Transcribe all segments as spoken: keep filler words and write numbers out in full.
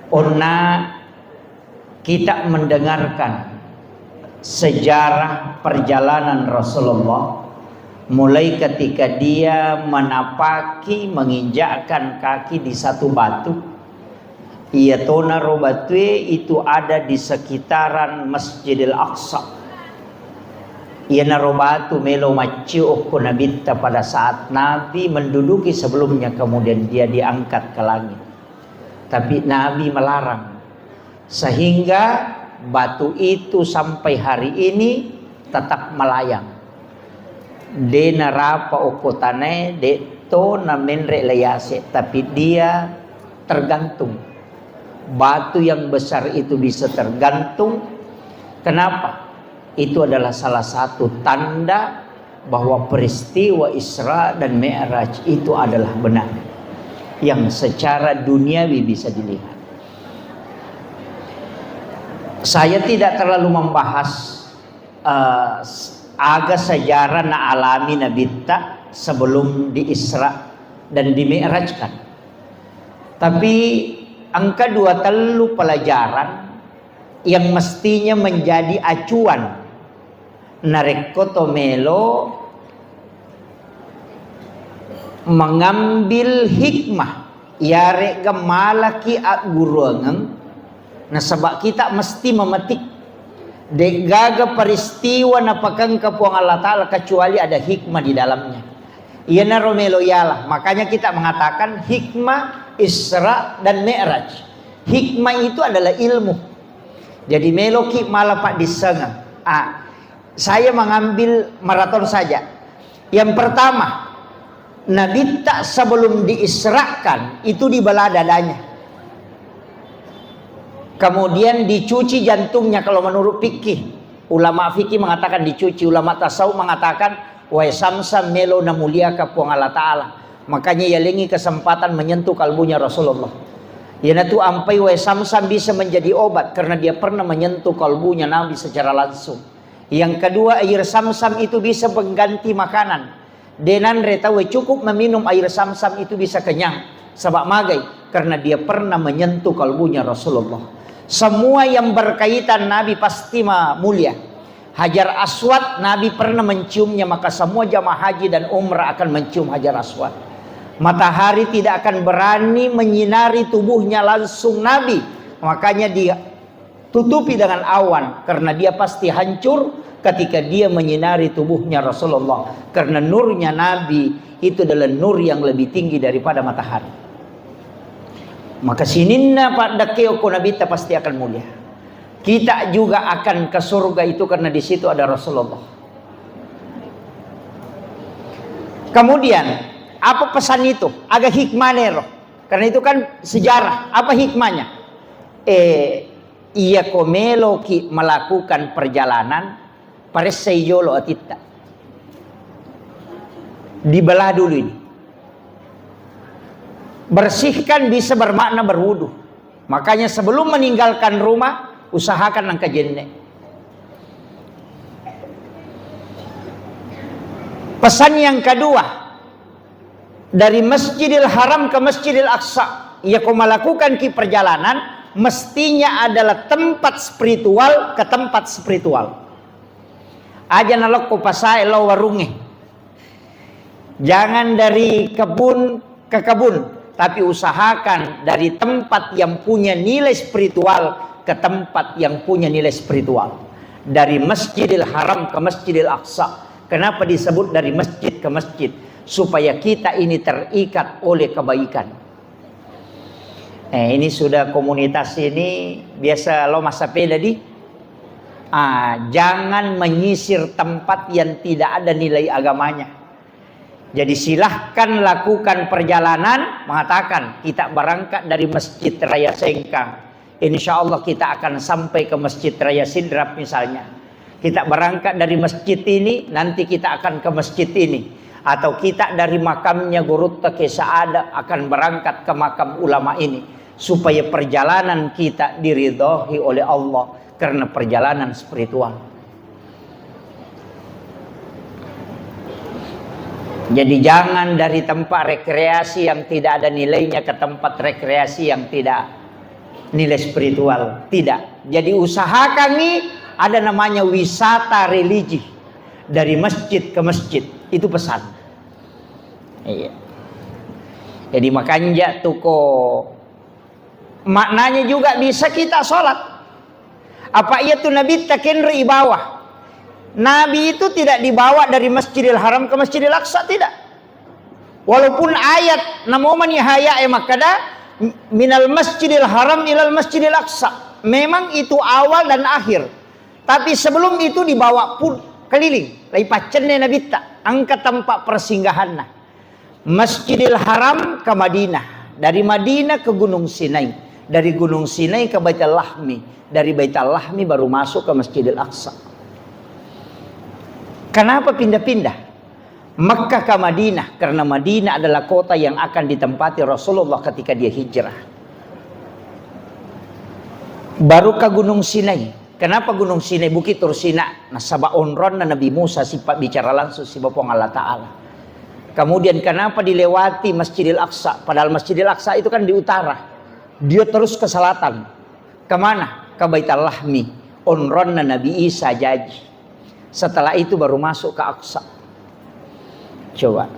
Onna kita mendengarkan sejarah perjalanan Rasulullah, mulai ketika dia menapaki, menginjakkan kaki di satu batu, iyatonaro batue itu ada di sekitaran Masjidil Aqsa. Iyanaro batu melo maccio okko Nabitta pada saat Nabi menduduki sebelumnya, kemudian dia diangkat ke langit. Tapi Nabi melarang, sehingga batu itu sampai hari ini tetap melayang. De narapa okko tanae, de to namenre layase, tapi dia tergantung. Batu yang besar itu bisa tergantung. Kenapa? Itu adalah salah satu tanda bahwa peristiwa Isra dan Mi'raj itu adalah benar, yang secara duniawi bisa dilihat. Saya tidak terlalu membahas, eh, s-, aga sejarah na alami Nabitta sebelum di Isra dan di Mi'rajkan. Tapi engka dua tellu pelajaran yang mestinya menjadi acuan narekko to melo mengambil hikmah, iyare'ga malaki agguruangeng, nasaba kita mesti memetik. De'gaga peristiwa napakengka Puang Allah Ta'ala kecuali ada hikmah di dalamnya. Iyanaro melo ialah. Makanya kita mengatakan hikmah Isra dan Mi'raj. Hikmah itu adalah ilmu. Jadi meloki mala paddissengeng. Ah, saya mengambil maraton saja. Yang pertama, Nabitta sebelum diisrakan itu dibelah dadanya. Kemudian dicuci jantungnya kalau menurut fikih. Ulama fikih mengatakan dicuci, ulama tasawuf mengatakan wae samsam melo namuliaka Puang Allah Ta'ala. Makanya yalengi kesempatan menyentuh kalbunya Rasulullah. Iyanatu ampai wae samsam bisa menjadi obat karena dia pernah menyentuh kalbunya Nabi secara langsung. Yang kedua, air samsam itu bisa pengganti makanan. Denanre tauwe cukup meminum air samsam itu bisa kenyang. Sebab magai? Karena dia pernah menyentuh kalbunya Rasulullah. Semua yang berkaitan Nabi pasti ma-, mulia. Hajar Aswad, Nabi pernah menciumnya, maka semua jamaah haji dan umrah akan mencium Hajar Aswad. Matahari tidak akan berani menyinari tubuhnya langsung Nabi, makanya ditutupi dengan awan, karena dia pasti hancur ketika dia menyinari tubuhnya Rasulullah, karena nurnya Nabi itu adalah nur yang lebih tinggi daripada matahari. Maka sininna paddekke okko Nabitta pasti akan mulia. Kita juga akan ke surga itu karena di situ ada Rasulullah. Kemudian, apa pesan itu? Aga hikmahnya ro? Karena itu kan sejarah. Apa hikmahnya? Eh, iya ko meloki melakukan perjalanan, paressai jolo atitta. Dibelah dulu ini. Bersihkan bisa bermakna berwudu. Makanya sebelum meninggalkan rumah, usahakan engka jenne. Pesan yang kedua, dari Masjidil Haram ke Masjidil Aqsa, iya ko melakukan ki perjalanan, mestinya adalah tempat spiritual ke tempat spiritual. Aja nalokko pasae lao warungnge. Jangan dari kebun ke kebun, tapi usahakan dari tempat yang punya nilai spiritual ke tempat yang punya nilai spiritual. Dari Masjidil Haram ke Masjidil Aqsa. Kenapa disebut dari masjid ke masjid? Supaya kita ini terikat oleh kebaikan. Eh, ini sudah komunitas ini biasa lo massapeda di. Ah, jangan menyisir tempat yang tidak ada nilai agamanya. Jadi silahkan lakukan perjalanan, mengatakan kita berangkat dari Masjid Raya Sengkang. Insya Allah kita akan sampai ke Masjid Raya Sidrap misalnya. Kita berangkat dari masjid ini, nanti kita akan ke masjid ini. Atau kita dari makamnya Gurutta Kiai Saada akan berangkat ke makam ulama ini. Supaya perjalanan kita diridhoi oleh Allah karena perjalanan spiritual. Jadi jangan dari tempat rekreasi yang tidak ada nilainya ke tempat rekreasi yang tidak nilai spiritual. Tidak. Jadi usahakangi ada namanya wisata religi dari masjid ke masjid. Itu pesan. Iya. Jadi makanja tuko maknanya juga bisa kita sholat. Apa iya tu Nabi takenro ibawa? Nabi itu tidak dibawa dari Masjidil Haram ke Masjidil Aqsa, tidak. Walaupun ayat namomani haya e makkada minal Masjidil Haram ilal Masjidil Aqsa. Memang itu awal dan akhir. Tapi sebelum itu dibawa pun keliling, lai paccenne Nabitta, engka tempat persinggahanna. Masjidil Haram ke Madinah, dari Madinah ke Gunung Sinai, dari Gunung Sinai ke Baitul Lahmi, dari Baitul Lahmi baru masuk ke Masjidil Aqsa. Kenapa pindah-pindah? Mekah ke Madinah, karena Madinah adalah kota yang akan ditempati Rasulullah ketika dia hijrah. Baru ke Gunung Sinai. Kenapa Gunung Sinai, Bukit Tursina? Nasaba onronna Nabi Musa sipabbicara langsung siba Puang Allah Ta'ala. Kemudian kenapa dilewati Masjidil Aqsa? Padahal Masjidil Aqsa itu kan di utara. Dia terus ke selatan. Kemana? Ke Baitul Lahmi. Onronna Nabi Isa jaji. Setelah itu baru masuk ke Aqsa. Coba.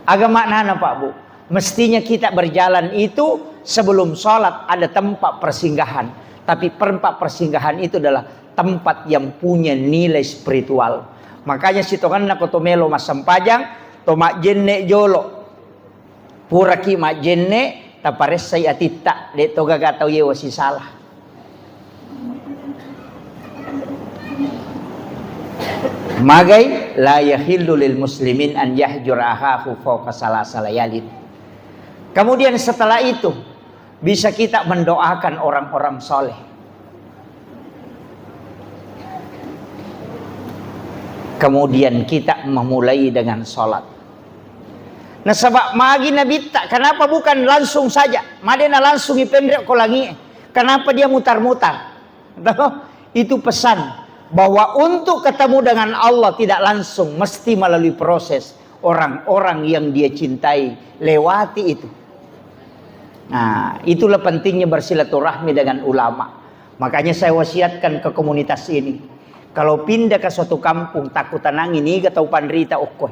Aga maknana, Pak Bu? Mestinya kita berjalan itu sebelum sholat ada tempat persinggahan. Tapi tempat persinggahan itu adalah tempat yang punya nilai spiritual. Makanya sitonganna ko to melo massempajang, to majjenne jolo. Puraki majjenne, taparessai atitta, de to gaga tau yewa sisala. Magai, la yahillu lil muslimin an yahjura akhahu fauqa salasa layalin. Kemudian setelah itu, bisa kita mendoakan orang-orang soleh. Kemudian kita memulai dengan sholat. Nasaba magi Nabitta, kenapa bukan langsung saja? Madena langsung ipenre ko langi. Kenapa dia mutar-mutar? Itu pesan bahwa untuk ketemu dengan Allah tidak langsung, mesti melalui proses. Orang-orang yang dia cintai lewati itu. Nah, itulah pentingnya bersilaturahmi dengan ulama. Makanya saya wasiatkan ke komunitas ini. Kalau pindah ke suatu kampung, takutanangi niga tau panrita okkoe.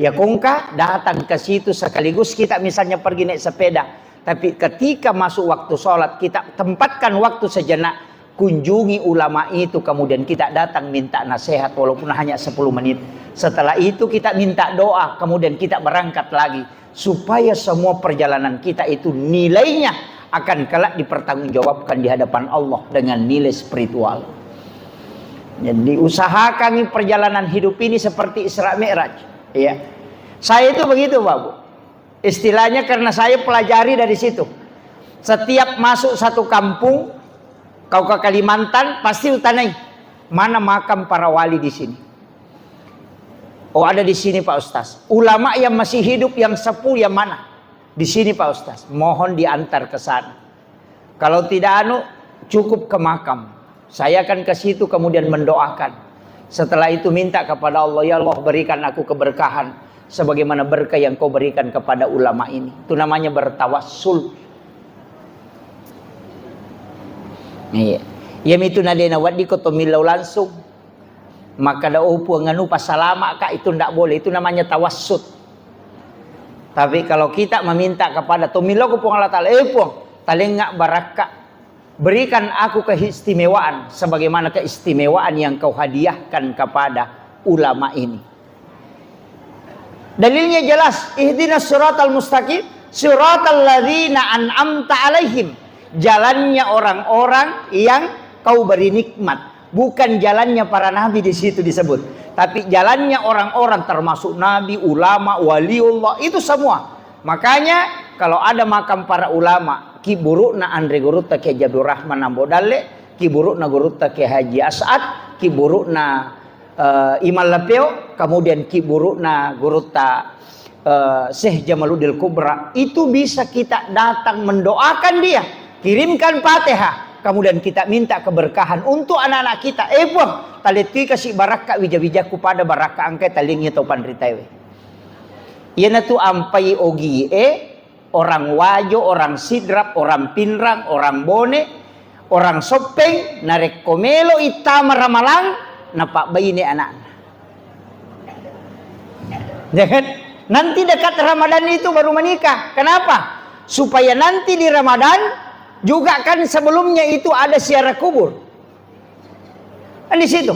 Ya kongka datang ke situ sekaligus kita misalnya pergi naik sepeda. Tapi ketika masuk waktu sholat, kita tempatkan waktu sejenak, kunjungi ulama itu, kemudian kita datang minta nasihat walaupun hanya sepuluh menit. Setelah itu kita minta doa, kemudian kita berangkat lagi. Supaya semua perjalanan kita itu nilainya akan kelak dipertanggungjawabkan di hadapan Allah dengan nilai spiritual. Jadi usahakan perjalanan hidup ini seperti Isra Mi'raj. Ya. Saya itu begitu, Pak Bu. Istilahnya karena saya pelajari dari situ. Setiap masuk satu kampung, kau ke Kalimantan, pasti utanai, mana makam para wali di sini? Oh, ada di sini, Pak Ustaz. Ulama yang masih hidup, yang sepuh, yang mana? Di sini, Pak Ustaz. Mohon diantar ke sana. Kalau tidak anu, cukup ke makam. Saya akan ke situ kemudian mendoakan. Setelah itu minta kepada Allah, "Ya Allah, berikan aku keberkahan sebagaimana berkah yang Kau berikan kepada ulama ini." Itu namanya bertawassul. Iya. Iya mitu nadena waddi ko to millau langsung. Makkada, "Oh Puang, anu pasalama ka," itu ndak boleh, itu namanya tawassut. Tapi kalau kita meminta kepada, to millau ko Puang Allah Ta'ala, "Eh Puang, talengnga barakka, berikan aku keistimewaan sebagaimana keistimewaan yang Kau hadiahkan kepada ulama ini." Dalilnya jelas, "Ihdinas siratal mustaqim, siratal ladzina an'amta alaihim." Jalannya orang-orang yang Kau beri nikmat, bukan jalannya para nabi di situ disebut, tapi jalannya orang-orang termasuk nabi, ulama, waliullah, itu semua. Makanya kalau ada makam para ulama, kiburu'na anre gurutta Kiai Abdul Rahman Ambo Dalle, kiburu'na gurutta Kiai Haji As'ad, kiburu'na eh, Imam Lapeo, kemudian kiburu'na gurutta, eh, Syekh Jamaluddin Kubra, itu bisa kita datang mendoakan dia, kirimkan Fatihah, kemudian kita minta keberkahan untuk anak-anak kita. "Eh Puang, talettui kasi barakka wija-wijakku pada barakka engkai talengngi to panritaewe." Iyanatu ampai ogie, orang Wajo, orang Sidrap, orang Pinrang, orang Bone, Orang Soppeng, narekko melo ittama ramalang, napabbaine anakna. Ya kan? Nanti dekat Ramadan itu baru menikah. Kenapa? Supaya nanti di Ramadan juga kan sebelumnya itu ada ziarah kubur. Kan di situ.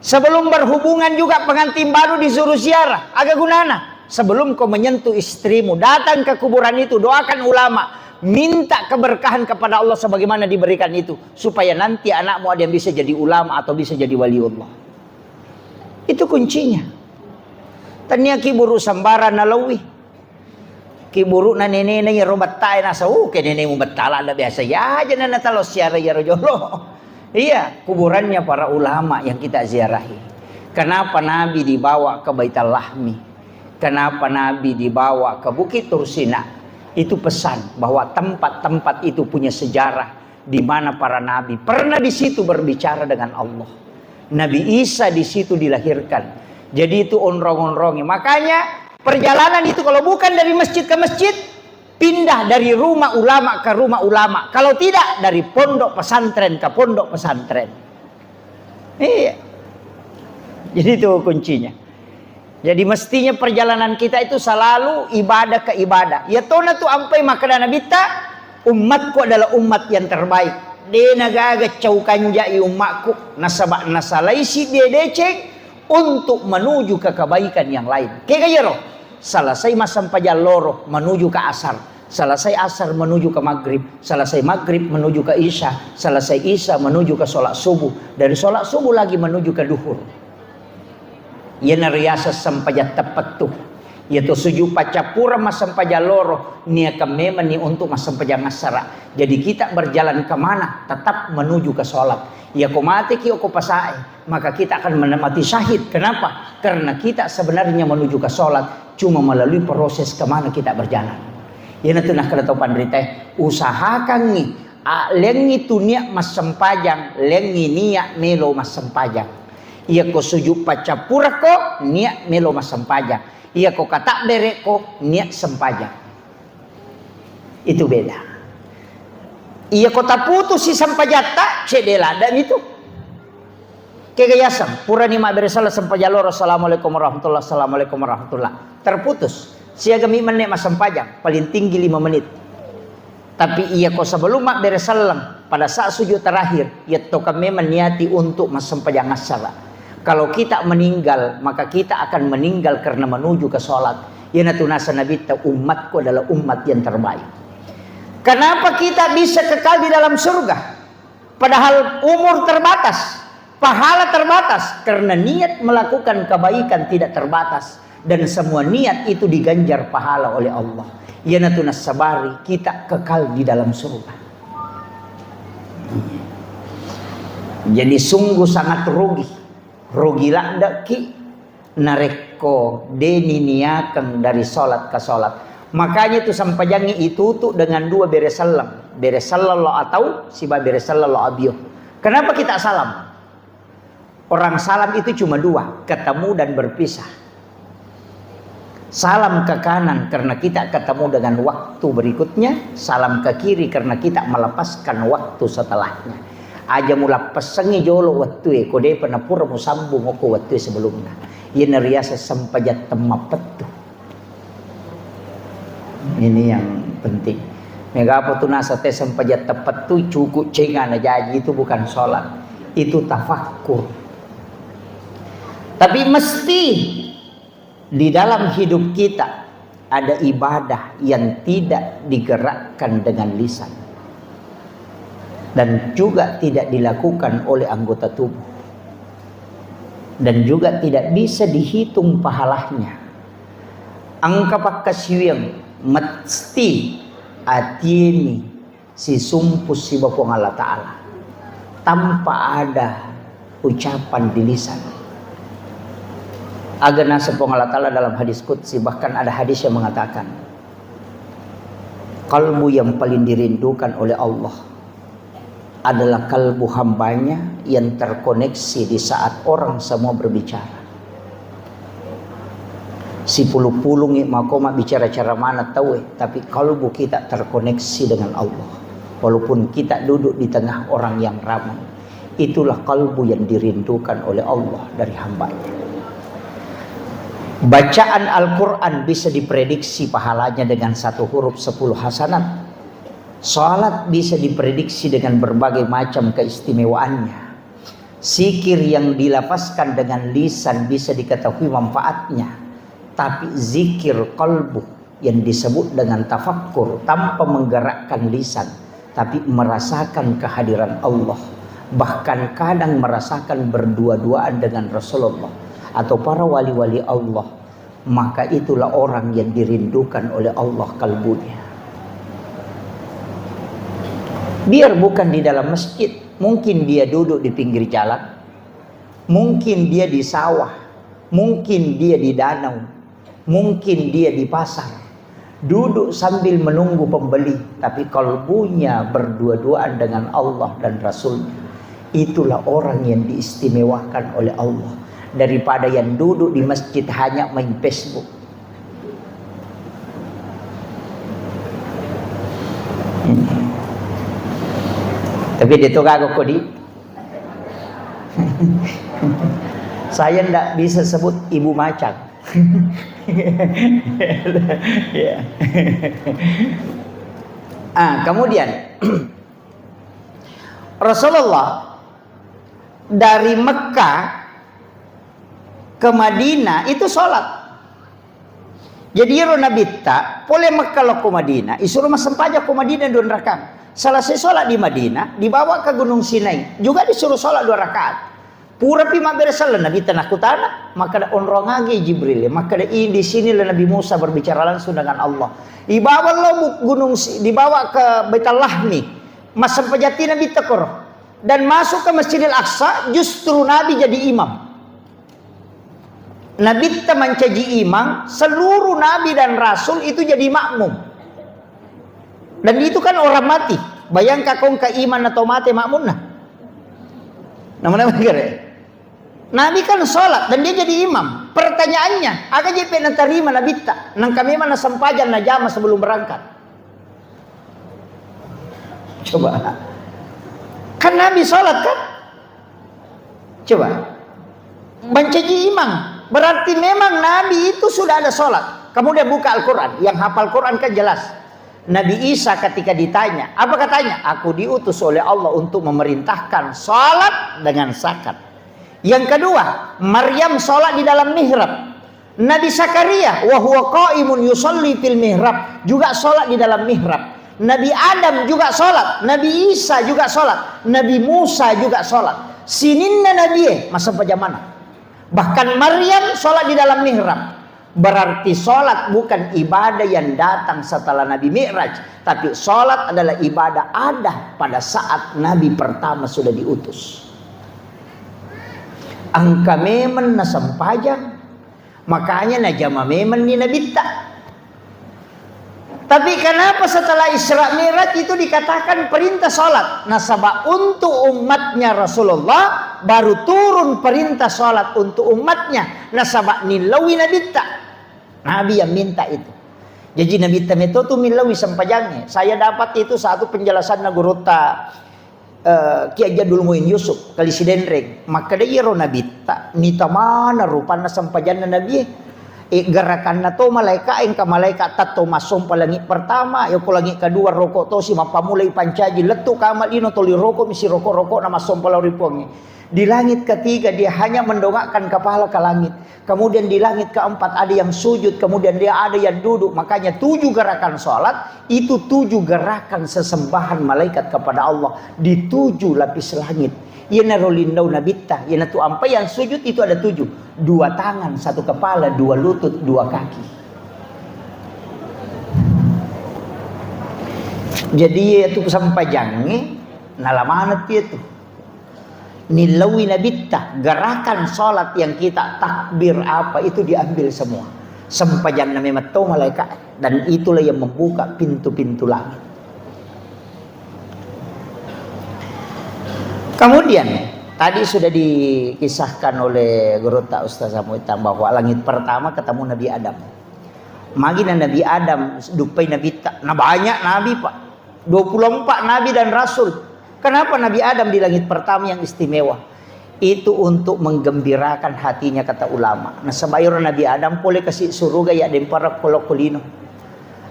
Sebelum berhubungan juga pengantin baru disuruh ziarah. Aga gunana? Sebelum kau menyentuh istrimu, datang ke kuburan itu, doakan ulama, minta keberkahan kepada Allah sebagaimana diberikan itu, supaya nanti anakmu ada yang bisa jadi ulama atau bisa jadi waliullah. Itu kuncinya. Tania kiburu sambara nalawi. Kiburu'na nenena iyaro bettae nasa, uh, ke nenemu betta ladde biasa. Iya aja nana talo siara iyaro jolo. Iya, kuburannya para ulama yang kita ziarahi. Kenapa Nabi dibawa ke Baitul Lahmi? Kenapa Nabi dibawa ke Bukit Tursina? Itu pesan bahwa tempat-tempat itu punya sejarah di mana para nabi pernah di situ berbicara dengan Allah. Nabi Isa di situ dilahirkan. Jadi itu onrong-onrongnya. Makanya perjalanan itu kalau bukan dari masjid ke masjid, pindah dari rumah ulama ke rumah ulama. Kalau tidak, dari pondok pesantren ke pondok pesantren. Iya. Jadi itu kuncinya. Jadi mestinya perjalanan kita itu selalu ibadah ke ibadah. Ya tona tu ampai makkeda Nabitta, umatku adalah umat yang terbaik. De nagaga cau kanjai umatku, nasaba nasalaisi de deceng untuk menuju ke kebaikan yang lain. Kega iyaro? Selesai massempajang loro menuju ke asar. Selesai asar menuju ke maghrib, selesai maghrib menuju ke isya, selesai isya menuju ke sholat subuh, dari sholat subuh lagi menuju ke duhur. Iyana riaseng sempajang teppettu. Iyatu sujud paccappureng massempajang loro, niakang memenni untuk massempajang assara. Jadi kita berjalan kemana? Tetap menuju ke sholat. Iyako mateki oko pasae, maka kita akan menemati syahid. Kenapa? Karena kita sebenarnya menuju ke sholat cuma melalui proses kemana kita berjalan. Iyanatu nakkeda tau panritae, usahakangngi, a, lengngi tu niat massempajang, lengngi niat melo massempajang. Iyako sujud paccappurekko, niat melo massempajang. Iyako katabberekko, niat sempajang. Itu beda. Iyako taputusi sempajatta, cedde ladde mitu. Kega yaseng, purani mabbere selleng sempajang loro, "Assalamualaikum warahmatullah, assalamualaikum warahmatullah." Terputus. Siagami menne massempajang, paling tinggi lima menit. Tapi iyako sebelum mabbere selleng, pada saat sujud terakhir, iyatto kan memang niati untuk massempajang assara. Kalau kita meninggal, maka kita akan meninggal karena menuju ke sholat. Iyanatu nasa Nabitta, umatku adalah umat yang terbaik. Kenapa kita bisa kekal di dalam surga? Padahal umur terbatas, pahala terbatas, karena niat melakukan kebaikan tidak terbatas, dan semua niat itu diganjar pahala oleh Allah. Iyanatu nassabari kita kekal di dalam surga. Jadi sungguh sangat rugi, rugi laddeki narekko de niniakeng dari sholat ke sholat. Makanya itu sempajangnge itutu dengan dua bere selleng. Bere selleng lo atau siba bere selleng lo abio. Kenapa kita salam? Orang salam itu cuma dua, ketemu dan berpisah. Salam ke kanan karena kita ketemu dengan waktu berikutnya, salam ke kiri karena kita melepaskan waktu setelahnya. Aja mulappessengngi jolo wettue, ko depa napura musambung okko wettue sebelumna. Iyana riaseng sempajang temmappettu. Ini yang penting. Megapa tu nasa te sempajang teppettu cukup cenga na jaji, itu bukan sholat. Itu tafakkur. Tapi mesti di dalam hidup kita ada ibadah yang tidak digerakkan dengan lisan dan juga tidak dilakukan oleh anggota tubuh dan juga tidak bisa dihitung pahalanya. Engka pakkasiwiang mesti atieni sisumpus siba Puang Allah Ta'ala tanpa ada ucapan di lisan. Aga nasa Puang Allah Ta'ala dalam hadis qudsi, bahkan ada hadis yang mengatakan, kalbu yang paling dirindukan oleh Allah adalah kalbu hambanya yang terkoneksi di saat orang semua berbicara. Sipulu-pulungngi mako mabbicara-cara maneng tauwe, tapi kalbu kita terkoneksi dengan Allah. Walaupun kita duduk di tengah orang yang ramai, itulah kalbu yang dirindukan oleh Allah dari hambanya. Bacaan Al-Quran bisa diprediksi pahalanya dengan satu huruf sepuluh hasanat. Salat bisa diprediksi dengan berbagai macam keistimewaannya. Zikir yang dilafazkan dengan lisan bisa diketahui manfaatnya, tapi zikir kalbu yang disebut dengan tafakkur tanpa menggerakkan lisan, tapi merasakan kehadiran Allah, bahkan kadang merasakan berdua-duaan dengan Rasulullah atau para wali-wali Allah, maka itulah orang yang dirindukan oleh Allah kalbunya. Biar bukan di dalam masjid, mungkin dia duduk di pinggir jalan, mungkin dia di sawah, mungkin dia di danau, mungkin dia di pasar, duduk sambil menunggu pembeli, tapi kalbunya berdua-duaan dengan Allah dan Rasulnya. Itulah orang yang diistimewakan oleh Allah daripada yang duduk di masjid hanya main Facebook. Tapi dia tu kagak kodi. Saya ndak bisa sebut ibu macan. Ya. Ah, kemudian Rasulullah dari Mekah ke Madinah itu sholat. Jadi iyaro Nabitta pole Mekah lao ko Madinah, isuro massempajang ko Madinah dua rakaat. Selesai sholat di Madinah, dibawa ke Gunung Sinai, juga disuruh sholat dua rakaat. Purapi mabbere selleng Nabitta nakkutana, makkeda, "Onrong agi Jibril?" Makkeda, "I, di sinilah Nabi Musa berbicara langsung dengan Allah." Dibawa lo bu-, gunung Si-, dibawa ke Baitul Lahmi, massempajang Nabitta koro. Dan masuk ke Masjidil Aqsa, justru Nabi jadi imam. Nabitta mancaji imang, seluruh nabi dan rasul itu jadi makmum. Dan itu kan orang mati. Bayangkan kong ke imang atau mati makmumna. Nama-nama kere. Nabi kan sholat dan dia jadi imam. Pertanyaannya, aga je pe natarima Nabitta? Nangka memang nasempajang najama sebelum berangkat. Coba. Kan Nabi sholat kan? Coba. Mancaji imang. Berarti memang Nabi itu sudah ada sholat. Kamu dia buka Al-Quran. Yang hafal Quran kan jelas. Nabi Isa ketika ditanya, apa katanya? "Aku diutus oleh Allah untuk memerintahkan sholat dengan zakat." Yang kedua, Maryam sholat di dalam mihrab. Nabi Zakaria, "Wa huwa qaimun yusalli fil mihrab," juga sholat di dalam mihrab. Nabi Adam juga sholat, Nabi Isa juga sholat, Nabi Musa juga sholat. Sininna Nabi e, massempajang maneng. Bahkan Maryam sholat di dalam mihrab. Berarti sholat bukan ibadah yang datang setelah Nabi Mi'raj, tapi sholat adalah ibadah ada pada saat Nabi pertama sudah diutus. Engka memang nasempajang, makanya najama memang ni Nabitta. Tapi kenapa setelah Isra Mi'raj itu dikatakan perintah sholat? Nasaba untuk umatnya Rasulullah baru turun perintah sholat untuk umatnya. Nasaba nillaui Nabitta. Nabi yang minta itu. Jadi Nabitta meto tu millaui sempajangnge. Saya dapat itu satu penjelasanna gurutta eh, Ki Haji Abdul Muin Yusuf, Kali Sidenreng, makkeda iyaro Nabitta, mita maneng rupanna sempajanna Nabie. Eh, gerakanna to malaeka, engka malaeka tatto massompa langit pertama, yako langit kedua roko tosi, mappamulai pancaji, lettu kama lino toli roko, misi roko-rokona massompa lao ri Puangnge. Di langit ketiga dia hanya mendongakkan kepala ke langit. Kemudian di langit keempat ada yang sujud, kemudian dia ada yang duduk. Makanya tujuh gerakan sholat itu tujuh gerakan sesembahan malaikat kepada Allah di tujuh lapis langit. Iyanaro lindau Nabitta, iyanatu ampai yang sujud itu ada tujuh. Dua tangan, satu kepala, dua lutut, dua kaki. Jadi itu sempajangnge, nala maneng itu. Nillaui Nabitta, gerakan sholat yang kita takbir apa itu diambil semua. Sempajanna memang to malaeka, dan itulah yang membuka pintu-pintu langit. Kemudian tadi sudah dikisahkan oleh gurutta Ustaz Samuitang bahwa langit pertama ketemu Nabi Adam. Magina Nabi Adam duppai Nabitta, nah banyak nabi pak. Dua puluh empat nabi dan rasul. Kenapa Nabi Adam di langit pertama yang istimewa? Itu untuk menggembirakan hatinya, kata ulama. Nasaba iyaro Nabi Adam pole kasi suruga ya dempara kolokko lino.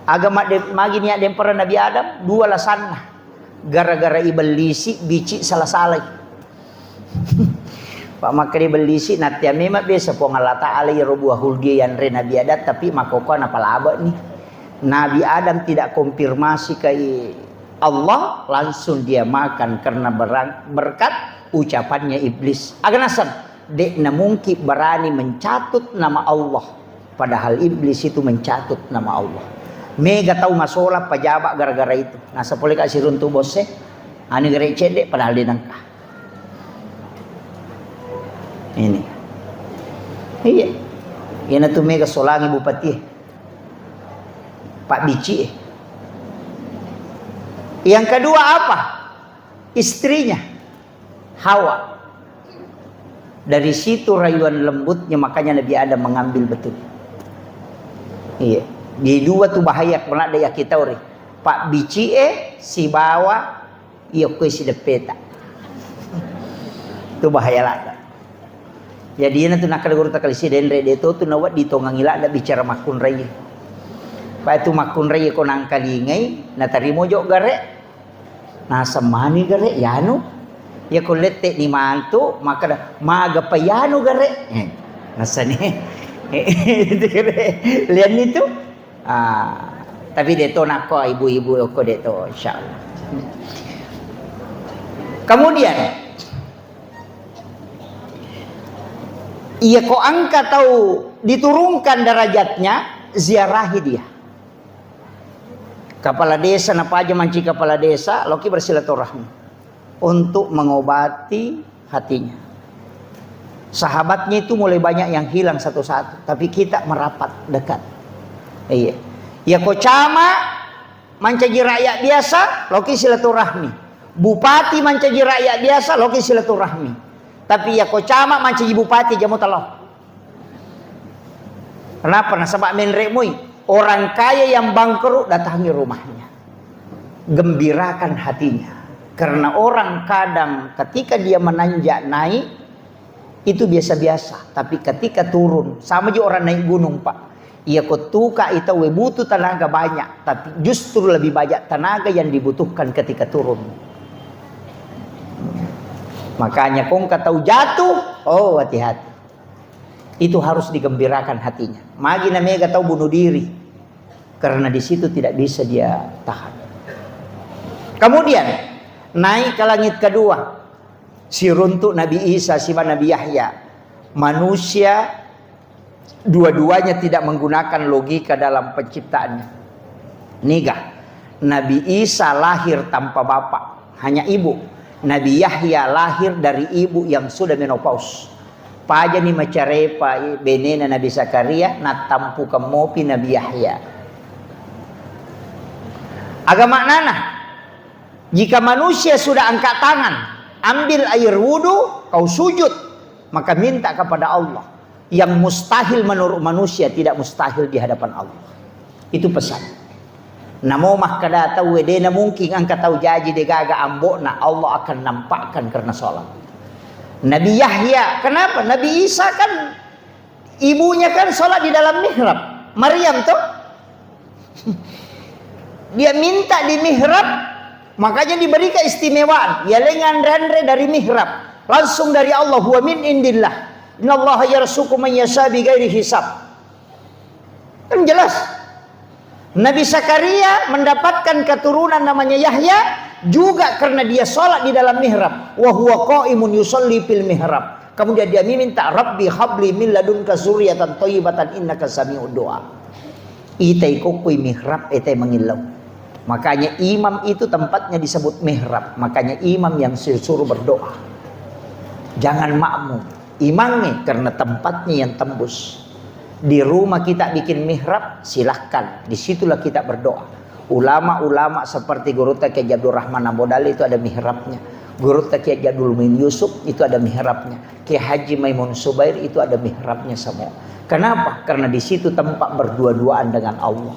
Aga madde-, magi niat dempara Nabi Adam? Dua lasanna. Gara-gara ibellisi, bici sala-salai. Pak makkeda ibellisi, nattia memang biasa Puang Allah Ta'ala iyaro buah huldi yanre Nabi Adam, tapi makkokkoe napalabani. Nabi Adam tidak konfirmasi ke Allah, langsung dia makan karena berang-, berkat ucapannya iblis. Aga naseng, de'na mungkin berani mencatut nama Allah. Padahal iblis itu mencatut nama Allah. Mega tau masolang pejabat gara-gara itu. Naseng pole ka siruntu bosse, anu gare cedde padahal de nengka. Ini. Iya. Iyana tu mega solangi bupati. Pak bici. Yang kedua apa? Istrinya. Hawa. Dari situ rayuan lembutnya, makanya Nabi Adam mengambil betul. Iya. Di dua tu bahaya, pernah ada ya kita ori. Pak bici e sibawa iya kue si deppeta. Tu bahaya lada. Jadi iyana tu nakkeda guru takalisi denre de to tu nawa ditongangi lada bicara makkunrai. Pak tu makkunrai ko nangkalingai, natarimo jo gare. Naseng mani gare, yanu. Ya ko lette ni mantu, maka da, maga pa yanu gare. Eh, nasani. Itu gare. Lihat ni tu. Ah, tapi de to nakko ibu-ibu ko de to, insyaallah. Kemudian, iya ko engka tau diturunkan derajatnya, ziarahi dia. Kepala desa napaja manci kepala desa, loki bersilaturahmi untuk mengobati hatinya. Sahabatnya itu mulai banyak yang hilang satu-satu, tapi kita merapat dekat. Iya. Ya ko camat mancaji rakyat biasa, loki silaturahmi. Bupati mancaji rakyat biasa, loki silaturahmi. Tapi ya ko camat mancaji bupati, jamo talo. Kenapa? Nasaba menre mui. Orang kaya yang bangkrut, datangi rumahnya. Gembirakan hatinya. Karena orang kadang ketika dia menanjak naik, itu biasa-biasa. Tapi ketika turun, sama juga orang naik gunung, Pak. Iya ko tuka itu we butuh tenaga banyak, tapi justru lebih banyak tenaga yang dibutuhkan ketika turun. Makanya kong kata jatuh, oh, hati-hati. Itu harus digembirakan hatinya. Magi na mega tau bunuh diri. Karena di situ tidak bisa dia tahan. Kemudian, naik ke langit kedua. Siruntuk Nabi Isa siba Nabi Yahya. Manusia dua-duanya tidak menggunakan logika dalam penciptaannya. Niga, Nabi Isa lahir tanpa bapak, hanya ibu. Nabi Yahya lahir dari ibu yang sudah menopause. Pajani macarepa benena Nabi Zakaria, nattampukeng mopi Nabi Yahya. Aga maknana, jika manusia sudah angkat tangan, ambil air wudhu, kau sujud, maka minta kepada Allah. Yang mustahil menurut manusia tidak mustahil di hadapan Allah. Itu pesan. Namo makkeda tau, "Dena mungkin engka tau jaji degaga ambo'na, Allah akan nampakkan karena sholat." Nabi Yahya, kenapa? Nabi Isa kan ibunya kan sholat di dalam mihrab. Maryam tuh. Dia minta di mihrab, makanya diberi keistimewaan. Ya lengan ranre dari mihrab. Langsung dari Allah, "Huwa min indillah. Innallaha yarzuqu man yasha bighairi hisab." Kan jelas. Nabi Zakaria mendapatkan keturunan namanya Yahya juga karena dia sholat di dalam mihrab. "Wa huwa qaimun yusalli fil mihrab." Kemudian dia meminta, "Rabbi habli min ladunka zurriyatan thayyibatan innaka sami'ud du'a." Itai kokkoi mihrab, itai mangillau. Makanya imam itu tempatnya disebut mihrab. Makanya imam yang disuruh berdoa. Jangan makmum. Imamnya karena tempatnya yang tembus. Di rumah kita bikin mihrab, silahkan. Disitulah kita berdoa. Ulama-ulama seperti Gurutta Kiai Abdul Rahman Ambodali itu ada mihrabnya. Gurutta Kiai Abdul Muin Yusuf itu ada mihrabnya. Kiai Haji Maimun Subair itu ada mihrabnya semua. Kenapa? Karena di situ tempat berdua-duaan dengan Allah.